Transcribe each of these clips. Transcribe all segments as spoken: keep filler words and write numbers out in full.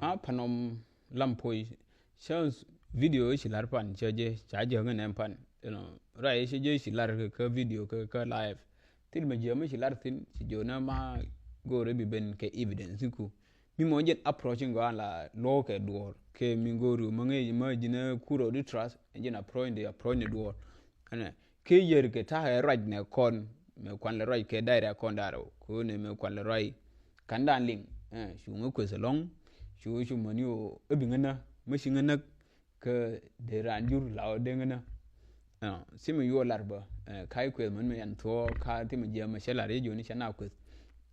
A panɔm lam puɔ̱i cä video ci lar pan cä jɛ ca jɛ ŋä nɛm pan. Ruac cä jɛ ci lar kä video kä live. Thil mɛ jiɛ mɛ ci lar thin ci jɛ nɛ ma go̱o̱rɛ bi ben kɛ evidence ku. Mi mɔ jɛn approach in gɔaa la lɔɔkɛ duɔɔr kɛ mi go̱o̱r yu ma ŋäc ma ji̱n kurɔ di trust jɛn approach in di approach ni duɔɔr. Ɛnɛ kɛ yɛr kɛ ta̱a̱ ɛ ruac nɛ kɔn mɛ kuan lɛ ruac kɛ da̱a̱ rɛ kɔn da̱a̱ rɛ kɛ wä nɛ mɛ kuan lɛ ruac. Ka̱n da̱a̱n liŋ cu ŋä kueth ɛlɔ̱ŋ cu cu mäni ɣöö ɛ bi ŋä näk mä ci ŋä näk. Kä dee raan jur la ɣöö dee ŋä näk. Thimɛ yuɔ lar bä ka̱c kueth mäni mɛ yan thuɔ̱ɔ̱ ka thimɛ jiɛm mɛ cɛ lar yɛ jiɔni cɛ na kueth.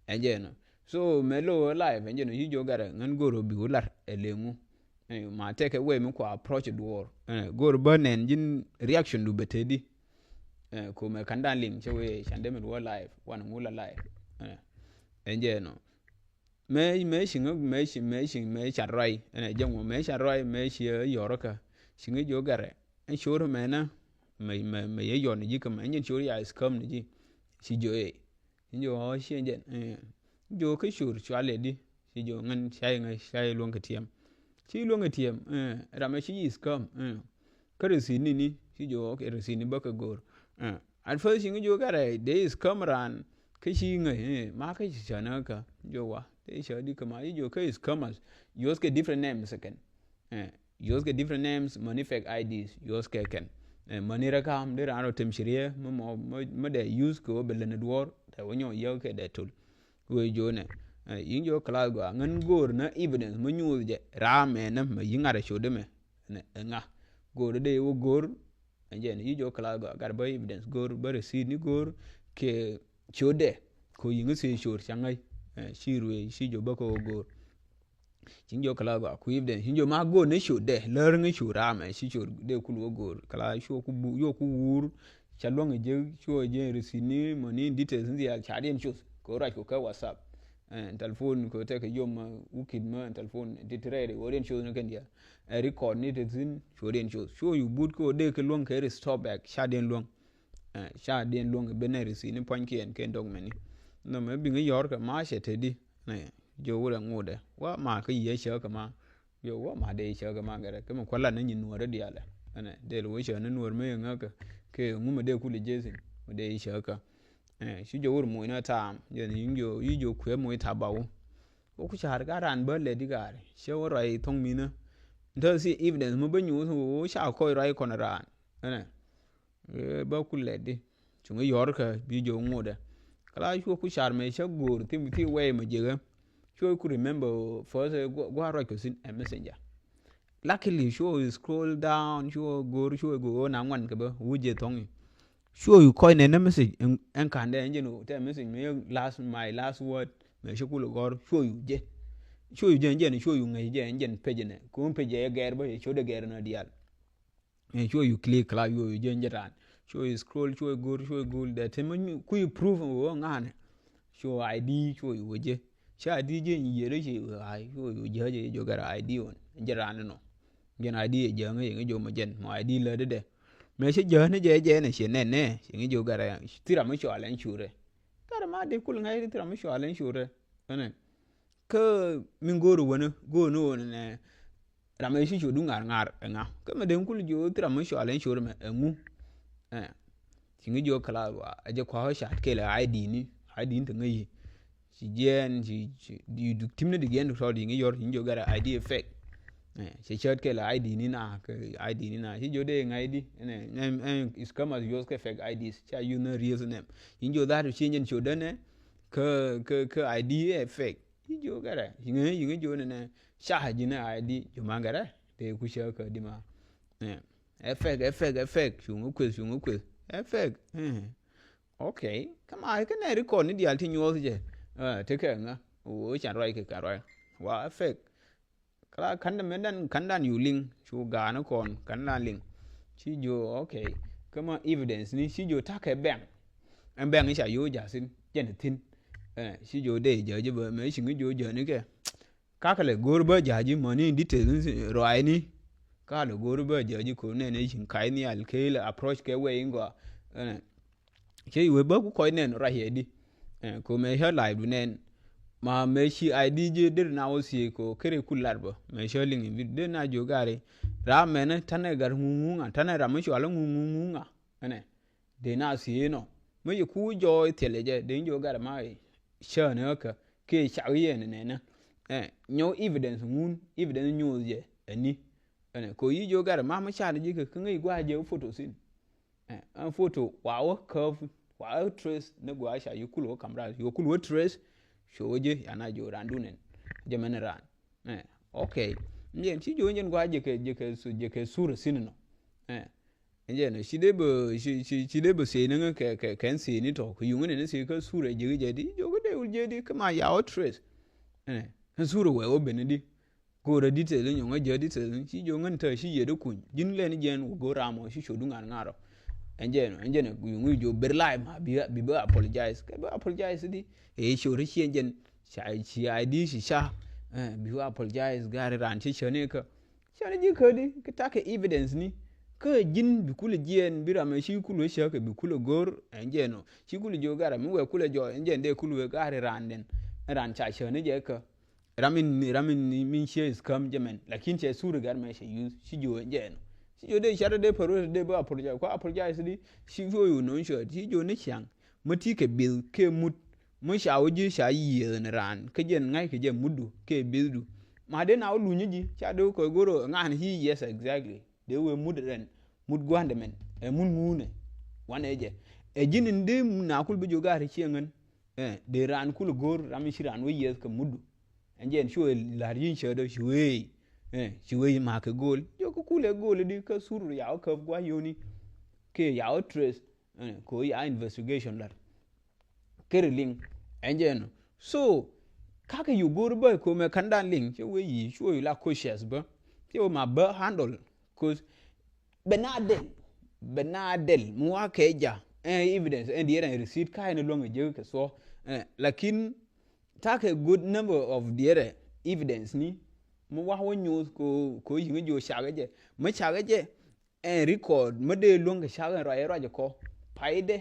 Ɛ jɛ nɔ so mɛ lo̱ ɣöö live ɛ jɛ nɔ ci jiɔ gat ɛ ŋän go̱r ɣöö bi wä lar ɛ leŋu. Ma tɛkɛ wee mi kua approach duɔɔr go̱r bä nɛn ji̱n reaction du bɛ tedi. Ko mɛ ka̱n da̱a̱n liŋ cɛ wee can dee mi luɔ live wan ŋu la live. Ɛn jɛ nɔ mɛ mɛ ci ŋä mɛ ci mɛ ci mɛ cat ruac ɛn jɛ ŋu mɛ cat ruac mɛ ci yɔrä kä ci ŋä jiɔ gat ɛ ɛn cior mɛ na mɛ mɛ mɛ yɛ yɔn ji̱ kä mɛ ɛn jɛn cior ya scam ni ji̱. Ci jiɔ ɛ ci jiɔ ɔ ci ɛn jɛn jiɔ kä cior cua lɛ di. Ci jiɔ ŋän ca yɛ ŋä ca yɛ luɔ̱ŋ kɛ tiɛm. Ci luɔ̱ŋ kɛ tiɛm ram ɛ ci ji̱ scam. Kä receipt ni ni ci jiɔ ɔ receipt ni bä kɛ go̱o̱r. At first ci ŋä jiɔ gat ɛ dee scam raan kä ci ŋä ma kä ci cä nä kä jiɔ wa dee cä di kä ma ci jiɔ kä scammers. Use kɛ different names kɛn. Use kɛ different names mäni fake I Ds use kɛ kɛn. Mäni rɛ kam di raan rɔ tem ci riɛ mä mɔ mä dɛ use kɛ wä bɛ lɛn duɔɔr tɛ wä nyɔ yɛ kɛ dɛ tol. Wee jiɔ nɛ yin jiɔ class gɔaa ŋän go̱o̱r nä evidence mä nyuuth jɛ raa mɛ nä mɛ yi ŋa̱t ɛ cot dɛ mɛ. Nɛ ɛ ŋa go̱o̱r dee wä go̱o̱r. Ɛn jɛ ni yi jiɔ class gɔaa gat bä evidence go̱o̱r bä receipt ni go̱o̱r kɛ cot dɛ ko yi ŋä thie cot ca ŋäc. Ci ruëë ci jiɔ bä kɛ wä go̱o̱r. Ciŋ jiɔ kɛ la gɔaa ku evidence ciŋ jiɔ ma go̱o̱r ni ciö dɛ lär ŋä ciö raamɛ ci ciö dee kul wä go̱o̱r kɛ la cuɔ ku bu cuɔ ku wuur. Ca luäŋ jek cuɔ jek receipt ni mɔ ni details ni diaal ca diɛn cuth kɛ wä ruac ku kɛ WhatsApp. Telephone kɛ wä tɛk kɛ yom ma wukit ma telephone dit rɛɛri wä diɛn cuth ni kɛn diaal. Ɛ record ni te thin cuɔ diɛn cuth cuɔ yu but kɛ wä dee kɛ luäŋ kɛ restore back ca diɛn luäŋ. Ca diɛn luäŋ ben nɛ receipt ni pua̱nykiɛn kɛ document ni. Nɔmɛ biŋ yɔr kɛ ma cɛ te di. Jiɔ wurɛ ŋutdɛ wa ma kä yiɛ cäkä ma. Jiɔ wa ma dee cäkä ma gɛrɛ kä mi kualat ni nyin nuɔrä dialɛ. Ɛnɛ dee wä cä ni nuɔr mi ŋäkä kɛ ŋumɛ dee kulɛ jethin mi dee cäkä. Ci jiɔ wur muc ni taam jɛ ni jiɔ yi jiɔ kuɛ muc tap ba wä. Wä ku ca̱r ka raan bä lɛ di gaari cɛ wä ruac thoŋ minä. Ntä si evidence mi bä nyuuth wä ca kɔc ruac kɔn raan. Ɛnɛ bä ku lɛt di cuŋ yɔrkä bi jiɔ ŋutdɛ. Kɛ la cuɔ ku car mɛ cä go̱o̱r thim thi wɛy mɛ jiɛkä. Cuɔ ku remember first gua̱a̱r ruac kɛ thin ɛ messenger. Luckily cuɔ scroll down cuɔ go̱o̱r cuɔ go̱o̱r na ŋuan kɛ bä wä jiɛ thɔŋ i̱. Cuɔ yu kɔc nɛn ɛ message ɛn ka̱n dɛ ɛn jɛn tɛ message mɛ last my last word mɛ cä kul gɔ̱r cuɔ yu jɛ. Cuɔ yu jɛ ɛn jɛn cuɔ yu ŋäc jɛ ɛn jɛn page nɛ ko̱n page jɛ gɛr bä cɛ cot dɛ gɛr nɔ diaal. Cuɔ yu click kla yuɔ yu jɛ jɛ ran cuɔ yu scroll cuɔ yu go̱r cuɔ yu go̱r dɛ te ma kui̱ proof wä ŋa̱nɛ. Cuɔ I D cuɔ yu wä jɛ. Ca I D jɛ nyi yɛ rɛ cɛ wä ai cuɔ yu jɛ jɛ jɛ jɔ gɛr I D wän jɛ ran nɔ. Jɛn I D jɛ jɛ ŋä yɛ ŋä jɔ ma jɛn ma I D lä dɛ dɛ. Mɛ cɛ jɛ ni jɛ jɛ nɛ cɛ nɛ nɛ cɛ ŋä jɔ gɛr thira ma cuɔ lɛn curɛ. Gɛr ma di kul ŋa̱c thira ma cuɔ lɛn curɛ. Ɛnɛ. Kä min go̱o̱r wänä go̱o̱r ni wänä nɛ. Ram ɛ ci ciöt du ŋa̱r ŋa̱r ɛŋa kä mɛ den kul jiö thi ram mi cɔal ɛn ciöt mɛ ɛŋu. Ci ŋi jiö kɛ la ɛ jɛ kua kä cat kɛl ɛ I D ni I D ni te ŋäc yi. Ci jiɛɛn ci ci di du tim ni di giɛn tɔt di ŋi yɔr ci ŋi jiö gɛr ɛ I D ɛ fake. Ci cät kɛl ɛ I D ni na kɛ I D ni na ci jiö dee ŋa̱c di ɛn ɛ scammers use kɛ fake I Ds ca use ni real name. Ci jiö that ci jɛn ciöt dɛn ɛ kä kä kä I D ɛ fake. Ci jiök gɛrɛ yiŋä yiŋä jiök nɛnɛ ca ji̱n ɛ I D jiök ma gɛrɛ dee ku cä kä di ma. Ɛ fake ɛ fake ɛ fake cuŋä kueth cuŋä kueth ɛ fake. Ok kä ma kä nɛ record ni diaal ti nyuɔth jɛ. Ti kɛ ŋä wee can ruac kɛ kan ruac wa ɛ fake. Kala kandɛ mɛ dan kandan yu liŋ cu gaani kɔn kandan liŋ. Ci jiök ok kä ma evidence ni ci jiök takɛ bɛŋ. Ɛn bɛŋ i̱ ca yo̱o̱ ja̱thin jɛn thi̱n. Ci jiök dee jä̱ ji̱ bä mɛ ci ŋi jiök jä̱ ni kɛ. Kakɛ lɛ go̱o̱r bä ja̱ ji̱ mäni details ni ruaacni. Kakɛ lɛ go̱o̱r bä ja̱ ji̱ ko̱r nɛn i̱ ci ka̱c nhial kee lɛ approach kɛ wee in gɔaa. Cɛ yi wee bä ku kɔc nɛn ruac yɛ di. Ko̱mɛ cä live du nɛn. Ma mëë ci I D ji̱ deri na wä thiec kɛ ɣöö keri kul lar bä. Mëë cä liŋ in bit deri na jiök gari. Ram mɛnɛ tanɛ gar ŋuŋuŋa, tanɛ ram mi cualä ŋuŋuŋuŋa. Ɛnɛ. Dee na thiec inɔ. Mi ci ku jɔɔc thilɛ jɛ, dee jiök gari ma cäänɛ kä. Kɛ cak yɛn nɛnɛ. Ɛ, nyɔk evidence ŋun, evidence nyuuth jɛ, ɛni. Ɛnɛ, kɛ ɣöö yi jiök gari ma mi canɛ ji̱ kɛ, kä ŋäc gua̱a̱ jɛ photo thin. Ɛ, ɛn photo wa wä käp, wa wä trace ni gua̱a̱ ca yi kul wä camera, yi kul wä trace. Cu wä ji̱, ya na jiök raan duŋ ɛn. Jɛ mɛn raan. Ɛ, okay. Ni jɛn ci jiök jɛn gua̱a̱ jɛ kɛ, jɛ kɛ su-, jɛ kɛ sura thin inɔ. Ɛ, ni jɛn ci dee bä, ci, ci, ci dee bä thiec ni ŋä kɛ, kɛ, kɛ thiec ni tɔ. Kɛ yuŋ ni thiec kä sura jiök jɛ di, jiök dee wul jɛ di, kä ma ya wä trace. Ɛ, kä sura wee wä ben di. Go̱o̱rä detail ni nyɔŋä jɛ detail ni ci jiök ŋän tä ci yiëëdä kuny. Ji̱n lɛn jɛn wä go̱o̱r ram ɔ ci cot du ŋa̱r ŋa̱r ɔ. Ɛn jɛn ɔ, ɛn jɛn ɔ, yuŋ jiök ber live ma bi, bi bä apologize. Kɛ bä apologize di. Ɛ cot ci ɛn jɛn ca, ci I D ci ca. Ɛ, bi bä apologize gari raan ci cäni kä. Cäni ji̱ kä di, kɛ takɛ evidence ni. Kä ji̱n bi kulɛ jiɛɛn bi ram ɛ ci kulɛ cä kɛ bi kulɛ go̱o̱r. Ɛn jɛn ɔ, ci kulɛ jiök gari mi wee kulɛ jɔɔc, ɛn jɛn dee kulɛ wee gari raan den. Raan ca cäni jɛ kä. Ram in, ram in min ciɛ scam jɛ mɛn. Lakin cɛ sura gɛr mɛ cɛ use. Ci jiök jɛ ɛn. Ci jiök dee car dee pär wee dee bä apologize. Kua apologize di. Ci jiök yu nɔn ciɛ. Ci jiök ni ciaŋ. Mä ti kɛ bil kɛ mut. Mä ca wä ji̱ ca yiëë ni raan. Kä jɛn ŋa̱c kɛ jɛ mutdu. Kɛ bildu. Ma dee na wä luny ji̱. Ca dee wä kɛ go̱r ŋa̱n ci, yes, exactly. Dee wee mut rɛn. Mut gua̱ndɛ mɛn. Ɛ mut ŋuunɛ. Wanɛ jɛ. Ɛ ji̱n in dee na kul bi jiök gari ciɛ ŋän. Ɛ, dee raan kulɛ go̱o̱r ram mi ci raan wä yieth kɛ mutdu. Ɛn jɛn cuɛ la̱r yi̱n cäät ɔ ci wee. Ɛ, ci wee ma kɛ go̱o̱l. Jiök kɛ kulɛ go̱o̱l di kä sur ya wä käp gua̱ yoni. Kɛ ya wä trace. Ɛ, kɛ ya investigation lar. Keri liŋ. Ɛn jɛn ɔ. So, kakɛ yu go̱o̱r bä kɛ mɛ ka̱n dan liŋ. Cɛ wee yi, cuɛ yu la cautious bä. Cɛ wee ma bä handle. 'Cause bɛ na dɛl, bɛ na dɛl mi wa kɛ ja. Ɛ, evidence ɛn diɛrɛ, receipt ka ɛn luäŋ ɛ jek kɛ thuɔ. Ɛ, lakin takɛ good number of diɛrɛ evidence ni mi wa wä nyuuth ko, ko yiŋ jiök cakɛ jɛ. Mi cakɛ jɛ, ɛ, record mi dee luäŋ kɛ cakɛ ruac ruac kɔ. Paydɛ,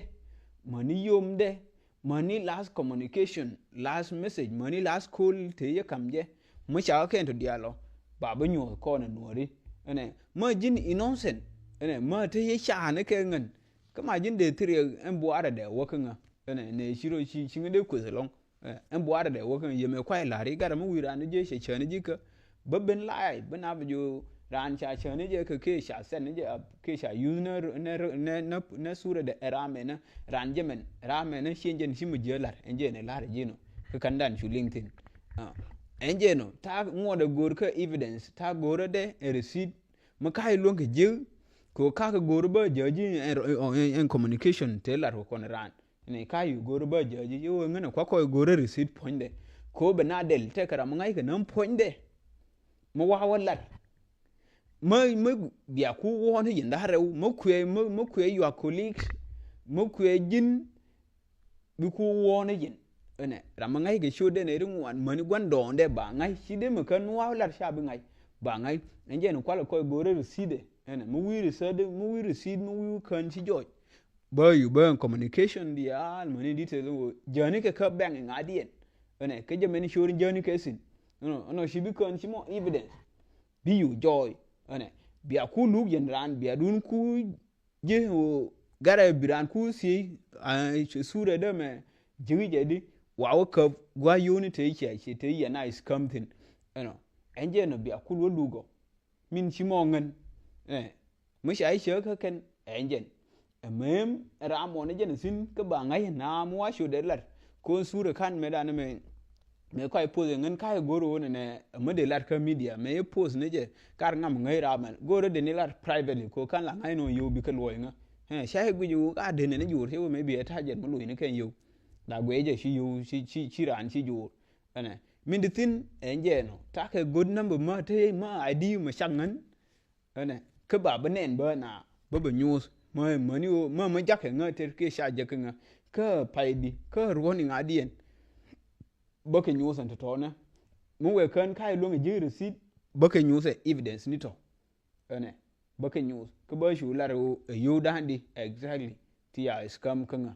mäni yomdɛ, mäni last communication, last message, mäni last call te yɛ kam jɛ. Mä ca kɛn tɔ diaal ɔ, ba bä nyuɔth kɔn ɛ nuɔri. Ɛnɛ, mä ji̱n innocent. Ɛnɛ, mä te yɛ ca ni kɛ ŋän. Kä ma ji̱n dee thiriɛ ɛn buaarɛ dɛ wä kä ŋä. Ɛnɛ, nɛ ci rɔ ci, ci ŋä dee kueth ɛlɔŋ. Ɛ, ɛn buaarɛ dɛ wä kä ŋä, yɛ mɛ kuay la̱r i̱ gat ɛmɛ wi̱i̱ raan ni jiɛ cɛ cäni ji̱ kä. Bä ben live, bä na bɛ jiök raan ca cäni jɛ kɛ kɛ ca sɛn ni jɛ, kɛ ca use nɛ, nɛ, nɛ, nɛ, nɛ surɛ dɛ ɛ ram ɛnɛ, raan jɛ mɛn, ram ɛnɛ ciɛ jɛn ci mi jiɛ lar, ɛn jɛ ni lar ji̱ nɔ. Kɛ ka̱n dan cu liŋ thi̱n. Ah, ɛn jɛ nɔ, ta̱a̱ ŋuɔt ɛ go̱o̱r kä evidence, ta̱a̱ go̱o̱r ɛ dɛ ɛ receipt, mi ka̱a̱c luäŋ kɛ ji̱, kɛ ɣöö ka̱a̱k ɛ go̱o̱r bä jɛ ji̱ ɛn, ɛn, ɛn communication te lar kɛ kɔn raan. Ni ka yu go̱o̱r bä jɛ ji̱, ji̱ wee ŋän ɛ kua kɔc go̱o̱r ɛ receipt puɔ̱nydɛ. Ko bɛ na dɛl tekɛ ram ŋa̱c kɛ näm puɔ̱nydɛ. Mi wa wä lat. Mi, mi bia ku wuɔ̱ɔ̱n i̱ ji̱n da̱rɛw, mi kuɛ, mi, mi kuɛ your colleagues, mi kuɛ ji̱n bi ku wuɔ̱ɔ̱n i̱ ji̱n. Ɛnɛ, ram mi ŋa̱c kɛ ciötdɛ nɛ ri ŋuan, mäni gua̱n dɔɔŋdɛ ba ŋa̱c, ci dee mi kän mi wa wä lat ca bi ŋa̱c, ba ŋa̱c. Ɛn jɛn kualɛ kɔc go̱o̱r ɛ receipt ɛ. Ɛnɛ, mi wi̱i̱ receipt, mi wi̱i̱ receipt, mi wi̱i̱ kän ci jɔɔc. Bä yu bä communication diaal mäni detail wä jäni kɛ kä bɛŋ ŋa̱diɛn. Ɛnɛ kɛ jɛ mɛni cor jäni kɛ thi̱n. Ɛnɔ, ɛnɔ ci bi kään ci mɔ evidence. Bi yu jɔɔy. Ɛnɛ bia ku luk yɛn raan bia dun ku ji̱ wä garɛ bi raan ku thiec. Surɛ dämɛ ji̱ jɛ di wa wä käp gua̱ yoni te cɛ ci te yɛn a scam thi̱n. Ɛnɔ ɛn jɛ nɔ bia ku wä luk ɔ. Min ci mɔ ŋän. Ɛ, mi ca i̱ cäk kä kɛn, ɛ, jɛn. Ɛ, mem, ɛ, ram mɔ ni jɛn thi̱n, kä ba ŋa̱c na mi wa cu dee lat. Ko̱n thurɛ ka̱n mɛ dan mɛ, mɛ kɔc poth ɛ ŋän ka̱c go̱r ɣöö nɛnɛ, ɛ, mi dee lat kä media, mɛ i̱ poth ni jɛ, kar ŋam ŋäc ram mɛ. Go̱r ɛ dee ni lat privately, ko̱ ka̱n la ŋa̱c nɔ yio̱w bikɛ luɔc ŋä. Ɛ, ca i̱ guic ɣöö ka dee nɛn i̱ jo̱o̱r, cɛ wee maybe ɛ ta̱a̱ jɛn mi luɔc ni kɛn yio̱w. Dak guic jɛ ci yio̱w, ci, ci, ci raan ci jo̱o̱r. Ɛnɛ, min ti thi̱n, ɛn jɛ ɛnɔ, takɛ good number mä te mä I D mä cak ŋän. Ɛnɛ, kä ba bä nɛn bä na bä bä nyuuth. Mä, mäni ɣöö, mä, mä jakä ŋä ter kiɛ ca jäkä ŋä. Kä paydi, kä ruɔ̱ni ŋa̱diɛn. Bä kɛ nyuuth ɛn tɔ̱tɔ̱nä. Mi wee kään ka̱c luäŋ ɛ ji̱ receipt, bä kɛ nyuuth ɛ evidence ni tɔ̱. Ɛnɛ, bä kɛ nyuuth. Kä bä cu lar ɣöö, ɛ yio̱w da̱a̱n di, exactly. Ti ya scam kä ŋä.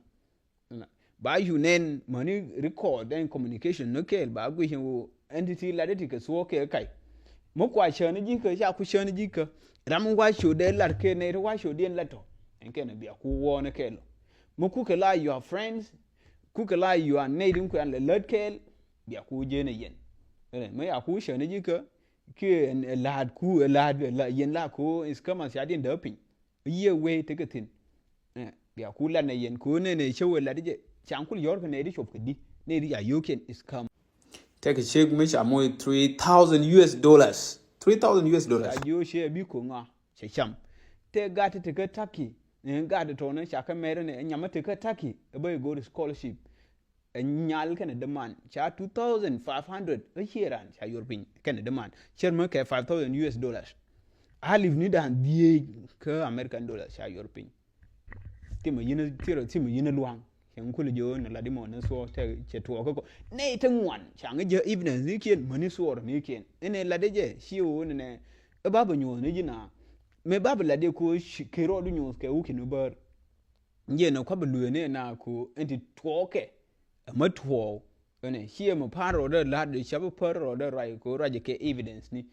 Ɛnɛ, Ba yu nɛn mäni record ɛn communication ni kɛɛl ba guic ɛn ɣöö ɛn ti ti lat iti kɛ thuɔɔk kɛ kac. Mi kua cäni ji̱ kä ca ku cäni ji̱ kä. Ram mi wa cu dee lat kɛ nɛy ti wa cu diɛn lat tɔ. Ɛn kɛn bia ku wɔɔni kɛɛl ɔ. Mi ku kɛ la your friends, ku kɛ la your nɛy ti ku ɛn lɛ lät kɛɛl, bia ku jɛn ɛ yɛn. Ɛn mi ya ku cäni ji̱ kä kiɛ ɛn ɛ la̱a̱t ku ɛ la̱a̱t ɛ la yɛn la ku is kä ma cia diɛn dee piny. Yiëë wee tekɛ thi̱n. Ɛ, bia ku lat nɛ yɛn ko̱ nɛnɛ cä wee lat jɛ. Ca̱ŋ kul yɔ̱r kɛ nɛy ti cop kɛ di nɛy ti ca yio̱o̱kiɛn is kam. Tekɛ cek mi ca moc three thousand U S dollars. Three thousand U S dollars. Ca jiö cɛ bi ko̱ ŋa cɛ cam. Tɛ gat ti tekɛ Turkey. Ɛ, gat ti tɔnɛ ca kɛ mɛr nɛ nyamä tekɛ Turkey ɛ bä i̱ go̱r scholarship. Ɛ nyal kɛnɛ däman ca two thousand five hundred ɛ ciɛ ran ca yuɔr piny kɛnɛ däman cɛr mä kɛ five thousand U S dollars. Alip ni dan dhieec kä American dollars ca yuɔr piny. Thimɛ yinä thirɔ thimɛ yinä luaŋ. Cɛŋ kulɛ jɛ ɣöö nɛ lat imɔ ni thuɔɔk tɛ cɛ tuɔɔk kä kɔ nɛ ite ŋuan ca ŋä jɛ evidence ni kiɛn mäni thuɔɔr ni kiɛn inɛ lat ijɛ ci ɣöö nɛ nɛ. Ɛ bapɛ nyuɔth ni ji̱ na mɛ bapɛ lat ijɛ ko̱ kɛ rɔɔdu nyuɔth kɛ wä ki̱n bär. Jiɛn ɛ kua̱p ɛ lueeni ɛ na ko̱ ɛn ti tuɔɔkɛ. Ɛ mä tuɔɔk ɛnɛ ciɛ mɛ pa̱a̱n rɔɔdɛ la̱t ɛ ca̱p ɛ pär rɔɔdɛ ruac ko̱ ruac ɛ kɛ evidence ni.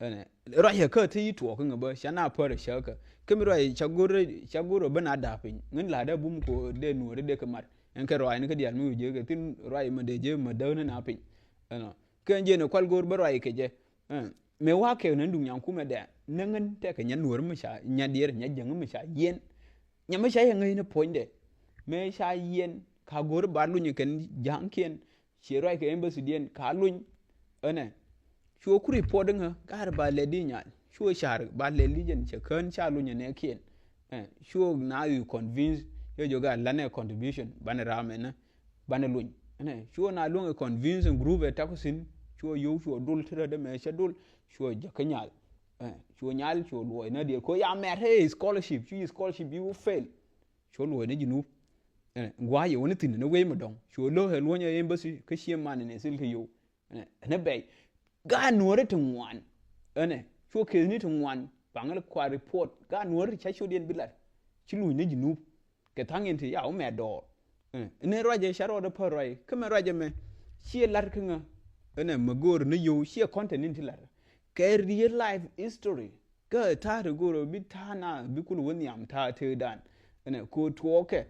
Ɛnɛ ruac ɛ kä te yi tuɔɔk kä ŋɛ bä ca na pär ɛ cäkä kä mi ruac ca go̱r ca go̱r ɛ bä na da̱a̱k piny ŋän la̱t ɛ bum ko̱ dee nuɔ̱ɔ̱ri dee kɛ mat ɛn kɛ ruac ni kä diaal mi wi̱c jek kɛ thin ruac mɛ dee jek mɛ däk ni na piny. Ɛnɔ kɛ jiɛn ɛ kual go̱r bä ruac kɛ jɛ. Ɛ, mëë wa̱a̱ kɛɛk nän duŋ nyaŋ kumɛ dɛ näŋän tɛkɛ nyɛ nuɔ̱ɔ̱r mi ca nyɛ diɛɛr nyɛ jäŋ mi ca yiɛn. Nyɛ mi ca yɛ ŋäcni puɔ̱nydɛ mëë ca yiɛn ka go̱o̱r ba luny kɛn ja̱a̱ŋkiɛn. Ciɛ ruac kɛ embassy diɛn ka luny. Ɛnɛ cuɔ ku report ŋä ga̱a̱r ba lɛt di nyal cuɔ ca̱r ba lɛt di jɛn cɛ kään ca luny ɛ nɛɛkiɛn. Ɛ, cuɔ na yu convince yɛ jɔ ga̱a̱r lanɛ contribution banɛ raam ɛnä. Banɛ luny ɛnɛ cuɔ na luäŋ ɛ convince group ɛ taku thi̱n. Cuɔ yio̱w cuɔ dul ti rädɛ mɛ cɛ dul cuɔ jɛ kä nyal. Ɛ, cuɔ nyal cuɔ luɔc na diɛl ko ya mɛt ɛ scholarship cu yi scholarship yi wä fail. Cuɔ luɔc ni Junub. Ɛ, gua̱a̱c yɛ wä ni thi̱n ni wee mi dɔ̱ŋ cuɔ lo̱k ɛ luɔ̱ny ɛ embassy kä cie man ni thil kɛ yio̱w. Ɛnɛ bɛy gaa nuɔ̱ɔ̱ri ti ŋuan. Ɛnɛ cuɔ keth ni ti ŋuan baŋ kua report gaa nuɔ̱ɔ̱ri ti ca ciöt yɛn bi lat. Ci luny ni Junub. Kɛ tha̱a̱ŋ in ti ya wä mɛ dɔɔr. Ɛn ruacɛ ca rɔɔdɛ pär ruac kä mɛ ruacɛ mɛ ciɛ lar kä ŋä. Ɛn ɛ mɛ go̱o̱r ni yio̱w ciɛ content in ti lar kɛ real life history. Kä ta̱a̱ ti go̱o̱r bi ta̱a̱ na bi kul wä nhiam ta̱a̱ tëëdan. Ɛn ɛ ko̱o̱r tuɔɔkɛ.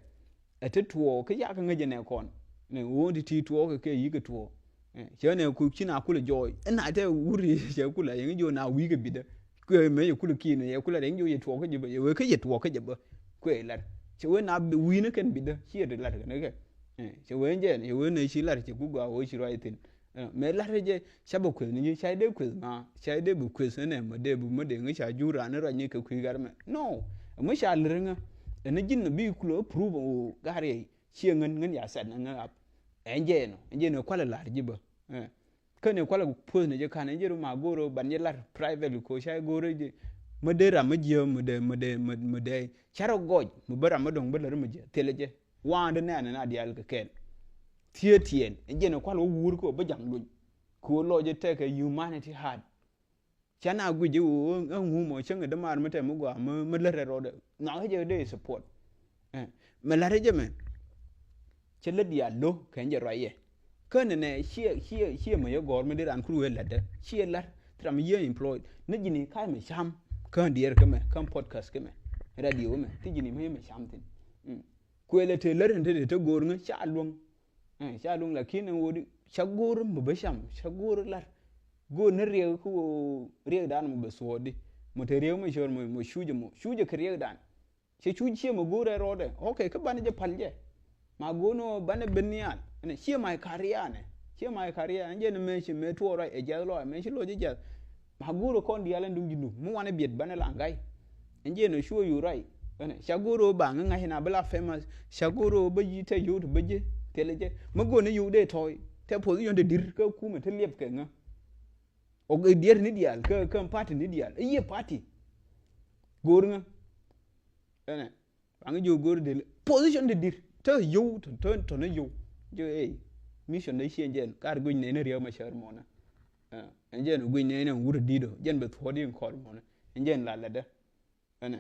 Ɛ te tuɔɔk kä yakä ŋäcɛ nɛ kɔn. Nɛ ɣöö ti ti tuɔɔk kɛ yikɛ tuɔɔk. Cɛ nɛ ku ci na kulɛ jɔɔy ɛn na te wuri cɛ kulɛ yɛŋ jiɔ na wi̱i̱ kɛ bitdä. Kuɛ mɛ yɛ kulɛ kiin yɛ kulɛ rɛŋ jiɔ yɛ tuɔɔk kä jɛ bä yɛ wee kä yɛ tuɔɔk kä jɛ bä. Kuɛ lar cɛ wee na wi̱i̱ ni kɛn bitdä ci yɛ ti lar kɛ ni kɛ. Cɛ wee jɛ yɛ wee nɛ ci lar cɛ ku gɔaa wee ci ruac thi̱n. Mɛ lar jɛ ca bɛ kueth ni ji̱ ca dee kueth ma ca dee bi kueth ɛnɛ mɛ dee bi mɛ dee ŋi ca jur raan ni ruac ni kɛ kui̱ gar mɛ no. Mɛ ca lir ŋä ɛn ji̱n bi kulɛ prove o gar yɛ ciɛ ŋän ŋän ya sɛt ni ŋä ap. Ɛn jɛ nɔ ɛn jɛ nɔ kualɛ lar ji̱ bä. Kä ni kualɛ puɔth ni jɛ kan ɛn jɛ ru ma go̱o̱r ban jɛ lar private ko ca go̱o̱r jɛ. Mɛ dee ram mɛ jiɛ mɛ dee mɛ dee mɛ dee ca rɔ gɔc mɛ bä ram mɛ dɔ̱ŋ bä lär mɛ jiɛ thilɛ jɛ. Wa̱a̱ndɛ nɛɛnɛ na diaal kɛ kɛɛl. Thiee tiɛɛl ɛn jiɛn ɛ kual wä wuur kä wä bä ja̱ŋ luny. Kɛ wä lɔc ɛ tɛkɛ humanity heart. Ca na guic ɛ wä ɛ ŋuum ɔ cäŋ ɛ dämaar mi tɛm mi gɔaa mi lät ɛ rɔɔdɛ. Nhɔakä jɛ dee support. Mɛ la̱t ɛ jɛ mɛ. Cɛ lät diaal lo̱ kɛn jɛ ruac yɛ. Kä nɛnɛ ciɛ ciɛ ciɛ mɛ yɛ gɔ̱r mi dee raan kur wee la̱tdä ciɛ la̱t. Thil ram mi yiëë employed ni ji̱ni ka̱c mɛ cam. Kään diɛɛr kä mɛ kään podcast kä mɛ. Radio mɛ thi ji̱ni mɛ yɛ mɛ cam thi̱n. Kuël ɛ te lät in te te go̱o̱r ŋä ca luäŋ. Ca luäŋ lakin ɛn ɣöö di ca go̱o̱r mi bä cam ca go̱o̱r lar. Go̱o̱r ni riɛk kä ɣöö riɛkdan mi bä thuɔɔk di. Mɔ te riɛk mɔ cör mɔ cucä mɔ cucä kɛ riɛkdan. Cɛ cuc ciɛ mɛ go̱o̱r ɛ rɔɔdɛ ok kä banɛ jɛ pal jɛ. Ma go̱o̱r ni ɣöö banɛ ben nhial ɛn ciɛ my career nɛ ciɛ my career ɛn jɛ ni mɛ ci mɛ tuɔɔk ruac ɛ jiath lɔɔc mɛ ci loc ɛ jiath. Ma go̱o̱r ɛ kɔn diaal ɛn duŋ ji̱ nu mi wanɛ biɛt banɛ la ŋa̱c. Ɛn jiɛn ɛ cuɔ yo̱o̱ ruac. Ɛn ca go̱o̱r ɣöö ba ŋä ŋa̱c na bi la famous ca go̱o̱r ɣöö bä yi̱ tɛ yio̱w ti bä ji̱ thilɛ jɛ mi go̱o̱r ni yio̱w dee tɔ̱ɔ̱c tɛ position ti di̱r kä kumɛ ti liɛp kɛ ŋä. Ɔ diɛt ni diaal kä kä party ni diaal i̱ yiëë party. Go̱o̱r ŋä. Ɛnɛ Baŋ ji̱ go̱r dil position ti di̱t te yio̱w te te te ne yio̱w. Ji̱ ɛ mission de cie jɛn kar guic nɛn riɛk ma cär mɔnä. Ɛn jɛn guic nɛn ɛn wur di̱t ɔ jɛn bɛ thuɔ̱ɔ̱t in kɔr mɔnä. Ɛn jɛn la lɛ dɛ. Ɛnɛ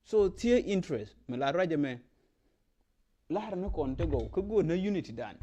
so thiee interest mi la ruac ɛmɛ. la̱rä ni kɔn ti gɔw kä go̱o̱r ni unity dan.